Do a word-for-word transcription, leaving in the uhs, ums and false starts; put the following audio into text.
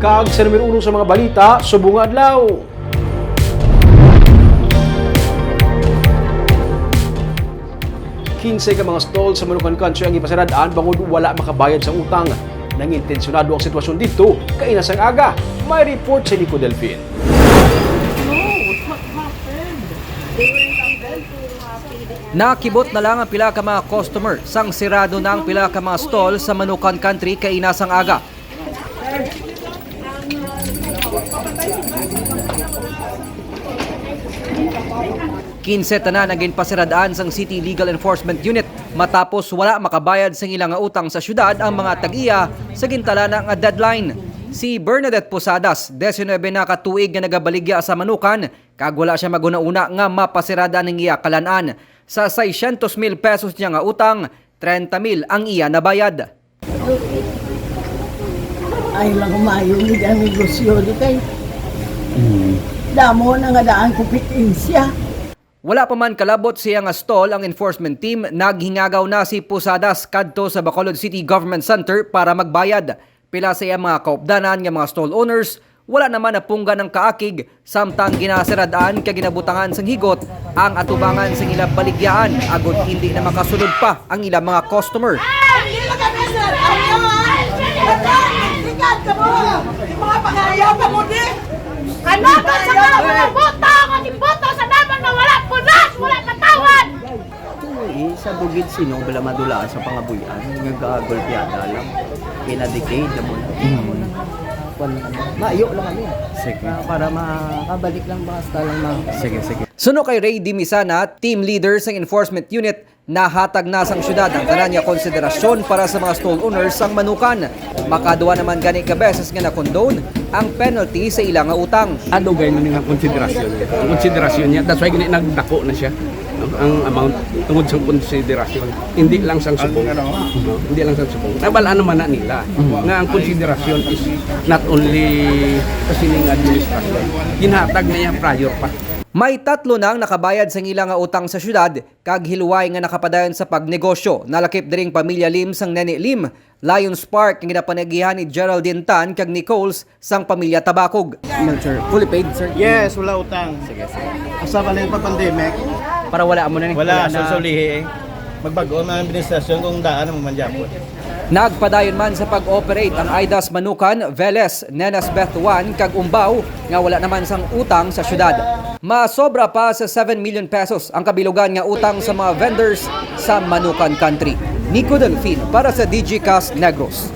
Kag sa numero uno sa mga balita, subong nga adlaw. Kinse ka mga stall sa Manukan Country ang ipasirad-an bangod wala makabayad sang utang. Nangintensyonado ang sitwasyon didto kaina sang aga. May report si Nico Delfin. Nakibot na lang ang pila ka mga customer sang sirado na ang pila ka mga stall sa Manukan Country kaina sang aga. Kinse tanan ang ginpasirad-an sang City Legal Enforcement Unit matapos wala makabayad sang ila nga utang sa syudad ang mga tag-iya sa gintalana nga deadline. Si Bernadette Posadas, diecinuebe na ka tuig nga nagabaligya sa Manukan, kag wala sia maghunahuna nga mapasirad-an ang iya kalan-an. Sa seiscientos mil pesos niya nga utang, treinta mil ang iya nabayad. Ay lang umayo ni ang negosyo di kay damo na nga daan kompetensya. Wala pa man kalabot siya nga stall ang enforcement team, naghingagaw na si Posadas kadto sa Bacolod City Government Center para magbayad. Pila sa iya mga kaupdanan nga mga stall owners, wala naman napunggan ang kaakig, samtang ginasirad-an kag ginabutangan sang higot ang atubangan sang ila baligyaan agod indi na makasulod pa ang ila mga customer. Hindi na kami, sir. Ano yan? Bata, tingkad ka mo. Yung mga pangayaw ka mo, di. Kalaban sa mga walang boto, ang iboto sa naman na wala punas, wala patawad. Ito eh, sa bugid sino bala madulaan sa pangabuyan, nga gagolpyada lang. Kinadicade na mo na. Kwan lang. Maayo lang kami. Sige. Ah, para makabalik lang basta lang mga Sige, sige. Suno kay Ray Dimisana, team leader sang enforcement unit, nahatag na sang syudad ang tanan nga konsiderasyon para sa mga stall owners sang Manukan. Makadua naman gani ka beses nga na-condone ang penalty sa ila nga utang. Adugay man nga konsiderasyon. Ang konsiderasyon niya, that's why gani nagdako na siya. No? Ang amount tungod sa konsiderasyon, hindi lang sang subong. No? Hindi lang sang subong. Nabal-an naman na nila nga ang konsiderasyon is not only sa sining administrasyon. Ginhatag na niya prior pa. May tatlo nang nakabayad sang ila nga utang sa syudad kag hilway nga nakapadayon sa pagnegosyo. Nalakip diri ang pamilya Lim sang Nene Lim, Lions Park, nga ginapanagihan ni Geraldine Tan kag Nicole's sang pamilya Tabacog. Ano, sir? Fully paid, sir? Yes, wala utang. Sige, sige. Asa ba lang pa pandemic? Para wala mo na ni. Wala, na. Susulihi eh. Magbago ang administrasyon kung daan naman man gyapon. Nagpadayon man sa pag-operate ang Aidas Manukan, Veles, Nenas Betuan, kag Umbao nga wala naman sang utang sa syudad. Masobra pa sa seven million pesos ang kabilugan nga utang sa mga vendors sa Manukan Country. Nico Delfin para sa Digicast Negros.